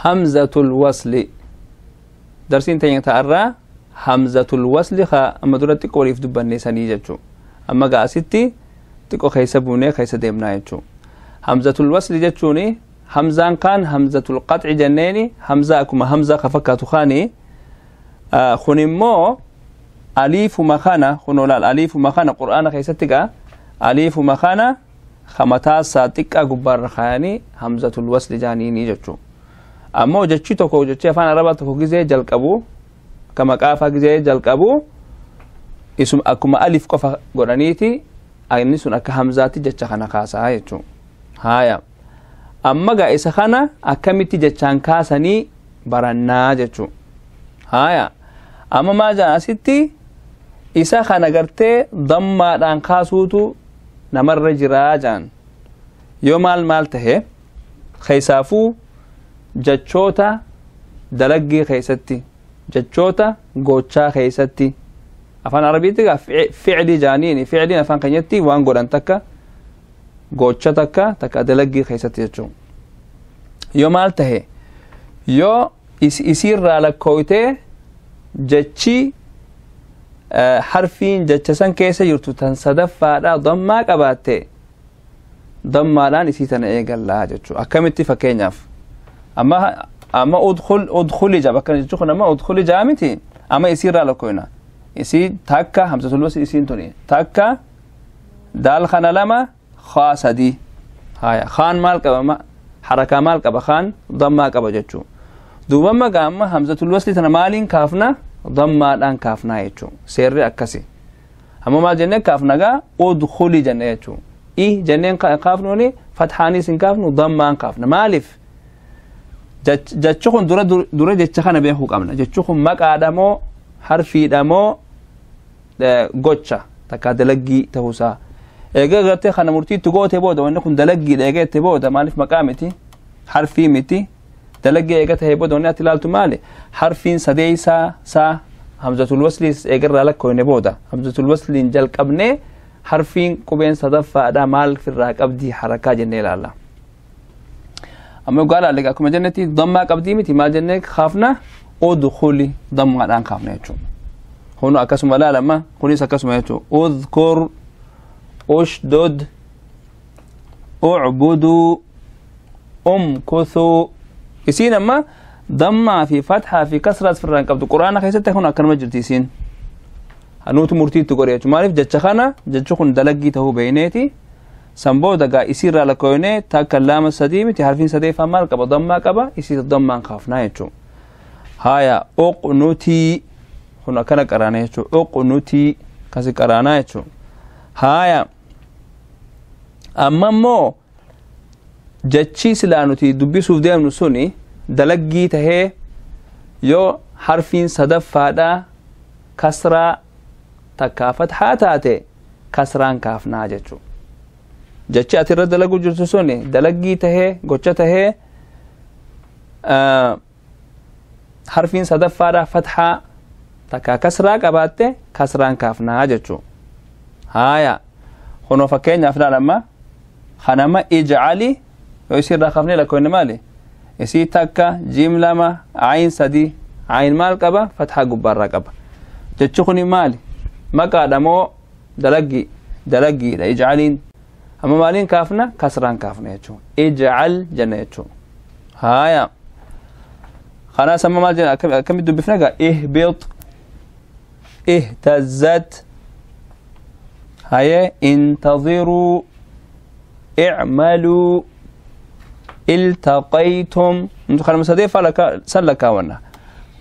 Hamzatul wasli darsiin teenya ta'arraa hamzatul wasli ka amma dura xiqqoo waliif dubbanne sanii jechuu. Amma gaa asitti xiqqoo keessa buunee keessa deemnaa jechuu. Hamzatul wasli jechuuni hamzaan kaan hamzatul qaxci jenneeni, hamzaa akkuma hamzaa ka fakkaatu kaani. Kun immoo aliifuma kana kunoo laal, aliifuma kana qur'aana keessatti gaa aliifuma kana ka mataasaa xiqqaa gubbaarra kaayanii hamzatul wasli jaaniini jechuu. Ammoo jechi tokko, jechi afaan arabaa tokko gizee jalqabu, akka maqaafaa gizee jalqabu, isum akkuma alif qofa godhaniiti inni sun akka hamzaatti jecha kana kaasaa jechuu. Haaya, amma gaa isa kana akkamitti jechaan kaasanii barannaa jechuu. Haaya, amma maa jaan asitti isa kana gartee dammaadhaan kaasuutu namarra jiraa jaan. Yoo maal maal tahe, keessaafuu jechoota dalaggii keessatti, jechoota gochaa keessatti, afaan arabiitti gaa ficlii jaaniini. Ficliin afaan keenyatti waan godhan takka, gocha takka takka dalaggii keessatti jechuu. Yoo maal tahe, yoo isiirraa lakkooytee jechi harfiin jecha san keessa jirtu tan sadaffaadha dammaa qabaatte, dammaadhaan isii tana eegallaa jechuu. Akkamitti? Fakkeenyaaf amma udkhul, udkhuli jaa bakka jechuu kun amma udkhuli jaa miti. Amma isiirraa lakkooyna isii takka hamzatul wasl isiin tuni takka, daal kana lama, khaa sadii. Haya, khaan maal qaba? Harakaa maal qaba? Khaan dammaa qaba jechuu. Duuba magaa amma hamzatul wasli tana maaliin kaafna? Dammaadhaan kaafnaa jechuu. Seerri akkasi. Amma maal jennee kaafna gaa? Udkhuli jenne jechuu. I jenneen kaafnuuni fatxaanis hin kaafnu, dammaan kaafna. Maaliif? Jechi kun dura dura jecha kana beekuu qabna. Jechi kun maqaadha moo harfiidha moo gocha takka dalaggii ta'uusaa eega gartee kana murtiitti goote booda, wanni kun dalaggiidha eega itti booda, maaliif maqaa miti, harfii miti, dalaggii eega tahee booda, wanni ati ilaaltu maali? Harfiin sadeeysaa saa hamzatul wasliis eegarraa lakkoofne booda, hamzatul wasliin jalqabnee, harfiin qubeen sadaffaadha maal firraa qabdii harakaa jennee ilaalla. Amma yoggaa ilaalle akkuma jennetti dammaa qabdii miti? Maal jennee kaafna? Udkhuli, dammaadhaan kaafna jechuudha. Kunu akkasuma ilaalama, kunis akkasuma jechuudha. Udhkur, ushdud, ucbuduu, umkuthuu. Isiin amma dammaa fi fatxaa fi kasraas firraa hin qabdu. Quraana keessatti kun akkanuma jirti isiin. Hanuutu murtiitti godhe jechuudha. Maaliif? Jecha kana jechi kun dalaggii ta'uu beeyneeti. San booda gaa isiirraa lakkoofne takka, lama, sadii miti? Harfiin sadeeffaa maal qaba? Dammaa qaba. Isii dammaan kaafnaa jechuudha. Haya, uqnutii kun akkana qaraana jechuudha. Uqnutii kasi qaraanaa jechuudha. Haya, amma immoo jechi silaa nuti dubbisuuf deemnu suni dalaggii tahee yoo harfiin sadaffaadhaa kasraa takkaa fatxaa taate, kasraan kaafnaa jechuudha. Jechi ati irra dalagu jirtu suni dalaggii tahee, gocha tahee, harfiin sadaffaadhaa fatxaa takkaa kasraa qabaatte, kasraan kaafnaa jechuudha. Haya, kunoo fakkeenyaaf ilaal amma kanama ijcali yoo isii irraa kaafnee lakkoofne maali? Isii takka, jiim lama, ayin sadii. Ayin maal qaba? Fatxaa gubbaarraa qaba. Jechi kuni maali? Maqaadha moo dalaggii? Dalaggiidha ijcaliin. Amma maaliin kaafna? Kasraan kaafna jechuudha. Ijcal jenna jechuudha. Haya, kanaas amma maal jenna? Akkamitti dubbifna gaa? Ihbit, ihtazzat, haye, intaziruu, icmaluu, iltaqaytum. Kanuma sadeeffaa san lakkaawwanna.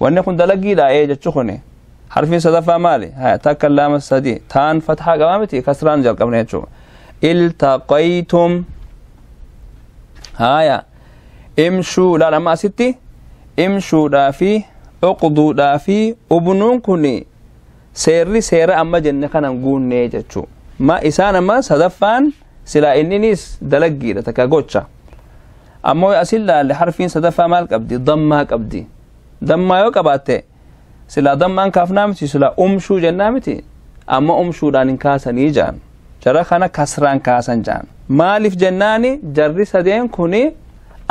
Wanni kun dalaggiidha ee jechu kuni harfiin sadaffaa maali? Haya, takka, lama, sadi, taan fatxaa qabaa miti? Kasraan jalqabne jechuudha. Iltaqaytum. Haya, imshuu laal. Amma asitti imshuudhaa fi uqduudhaa fi ubnuun kun seerri seera amma jenne kanan guunnee jechuu. Ma isaan amma sadaffaan silaa inninis dalaggiidha takka gocha. Ammoo asin laalle harfiin sadaffaa maal qabdi? Dammaa qabdi. Dammaa yoo qabaatte silaa dammaan kaafnaa miti? Silaa umshuu jennaa miti? Amma umshuudhaan hin kaasanii jaan. Jara kana kasraan kaasan jaan. Maaliif jennaani jarri sadeen kuni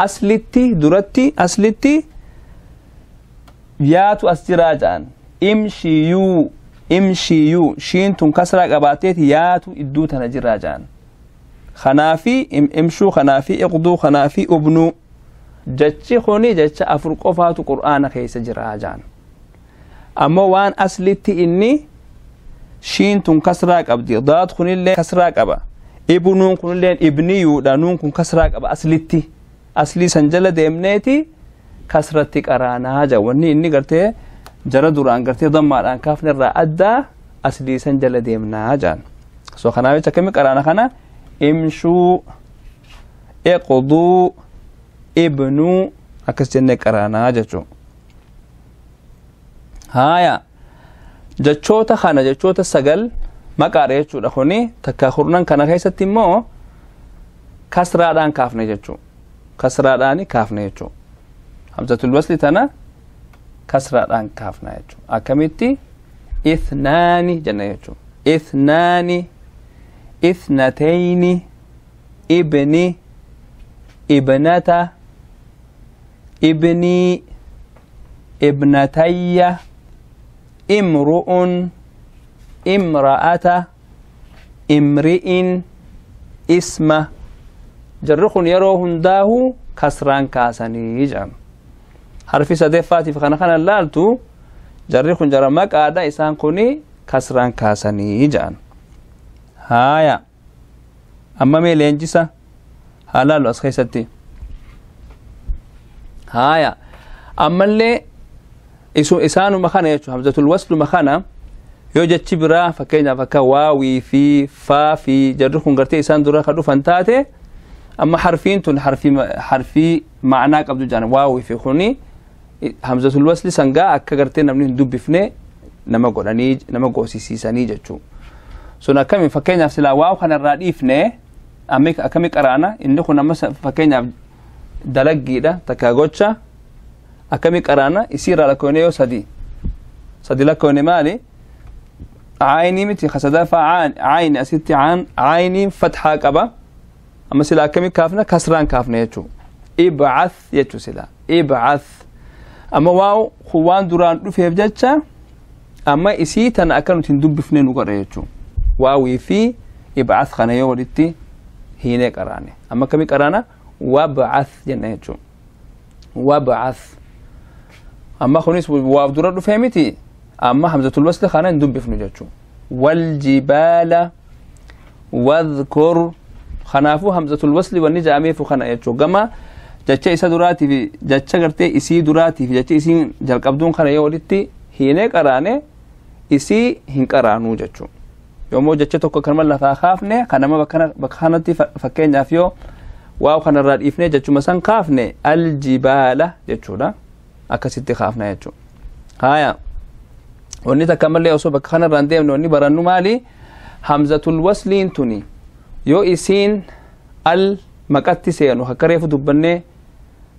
Aslitti duratti aslitti yaatu as jiraa ja'an. Imshiyuu imshiyuu shiin tun kasraa qabaateeti yaatu idduu tana jiraa ja'an. Kanaafi imshuu kanaafi iqduu kanaafi ubnuu jechi kuni jecha afur qofaatu qur'aana keessa jiraa ja'an. Ammoo waan aslitti inni shiin tun kasraa qabdi daad kunillee kasraa qaba ibnuun kunillee ibniyuudha nuun kun kasraa qaba aslitti aslii san jala deemneeti kasratti qaraanaa jaa wanni inni gartee jara duraan gartee dammaadhaan kaafne irraa addaa aslii san jala deemnaa jaan. So kanaaf jecha akkami qaraana kana imshuu iqduu ibnuu akkas jennee qaraanaa jechuu. Haaya jechoota kana jechoota sagal maqaadha jechuudha kuni takka kurnan kana keessatti immoo kasraadhaan kaafne jechuu. Kasraadhaan kaafne jechuu. Hamzatul wasli tana kasraadhaan kaafna jechuu. Akkamitti ithnaani jenna jechuu. Ithnaani ithnatayni ibni ibnata ibnii ibnatayya imru'un imra'ata imri'in isma. Jarri kun yeroo hundaahu kasraan kaasanii jedhama. Harfi sadeffaatiif kana kana laaltu jarri kun jara maqaadha isaan kuni kasraan kaasanii jedhan. Haaya amma mee leenjisa haa laallu as keessatti. Haaya ammallee isaanuma kana jechuun hamzatul wasluma kana yoo jechi biraa fakkeenyaaf akka waawii fi faa fi jarri kun gartee isaan dura ka dhufan taate amma harfiin tun harfii ma'anaa qabdu jedhan waawii fi kuni hamzatul wasli sangaa akka gartee namni hin dubbifne nama godhanii nama goosisiisanii jechuu. Sun akkami fakkeenyaaf silaa waaw kanarraa dhiifne akkami qaraana inni kun amma fakkeenyaaf dalaggiidha takka gocha akkami qaraana isiirraa lakkoofne yoo sadi sadi lakkoofne maali caayinii miti kasadaffaa caayini asitti caayiniin fatxaa qaba amma silaa akkami kaafna kasraan kaafna jechuu ibcath jechuu silaa ibcath amma waaw kun waan duraan dhufeef jecha amma isii tana akka nuti hin dubbifne nu godha jechuu. Waawii fi ibcath kana yoo walitti hiinee qaraane amma akkami qaraana wabcath jenna jechuu. Wabcath amma kunis waaf dura dhufee miti amma hamzatul wasli kana hin dubbifnu jechuu. Waljibaala wadhkur kanaafuu hamzatul wasli wanni ja'ameefu kana jechuu gama jecha isa duraatii fi jecha gartee isii duraatii fi jecha isiin jalqabduun kana yoo walitti hiinee qaraane isii hin qaraanuu jechuu. Yommuu jecha tokko kanuma lafaa kaafne kanama bakka kanatti fakkeenyaaf yoo waaw kanarraa dhiifne jechuma san kaafne aljibaala jechuudha akkasitti kaafna jechuudha. Haaya wanni takka mallee osoo bakka kanarraa hin deemne wanni barannu maali hamzatul wasliin tuni yoo isiin al maqatti seenu akka reefu dubbannee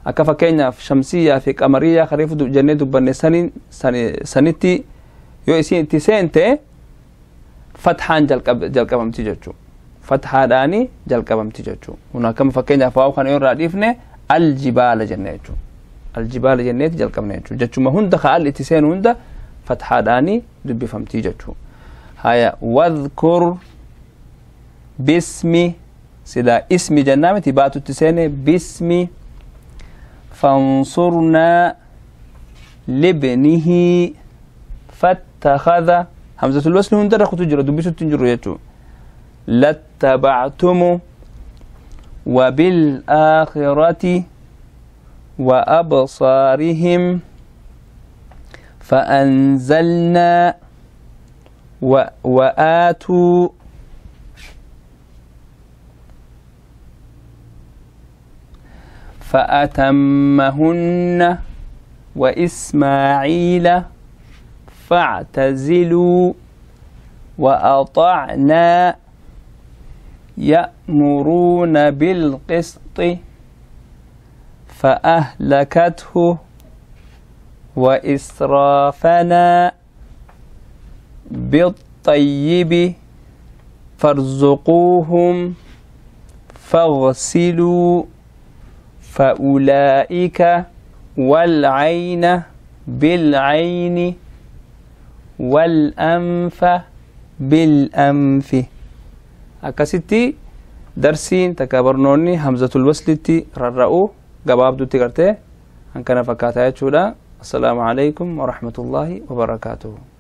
akka fakkeenyaaf shamsiyyaa fi qamariyyaa akka reefu jennee dubbanne sanitti yoo isiin itti seente fathaan jalqabamti jechuu. Fathaadhaani jalqabamti jechuu. Kun akkama fakkeenyaaf waaw kana yoo irraa dhiifne aljibaala jenne jechuu. Aljibaala jenneeti jalqabne jechuu. Jechuma hunda ka al itti seenu hunda fathaadhaani dubbifamti jechuu. Haya wadhkur bismi silaa ismi jennaa miti baatutti seene bismi fansurnaa libnihi fattakhadha hamzatul wasli hundarra kutu jira dubbisutti hin jiru jechuu. لاتبعتم وبالآخرة وأبصارهم فأنزلنا وآتوا فأتمهن وإسماعيل فاعتزلوا وأطعنا يأمرون بالقسط فأهلكته وإسرافنا بالطيب فارزقوهم فاغسلوا Fa'ulaa'ika, walcayna, bilcayni, walanfa, bilanfi. Akkasitti darsiin takka barnoonni hamzatul waslitti rarra'u gabaabdutti gartee hankana fakkaataa jechuudha. Assalaamu alaykum warahmatullaahi wabarakaatuhu.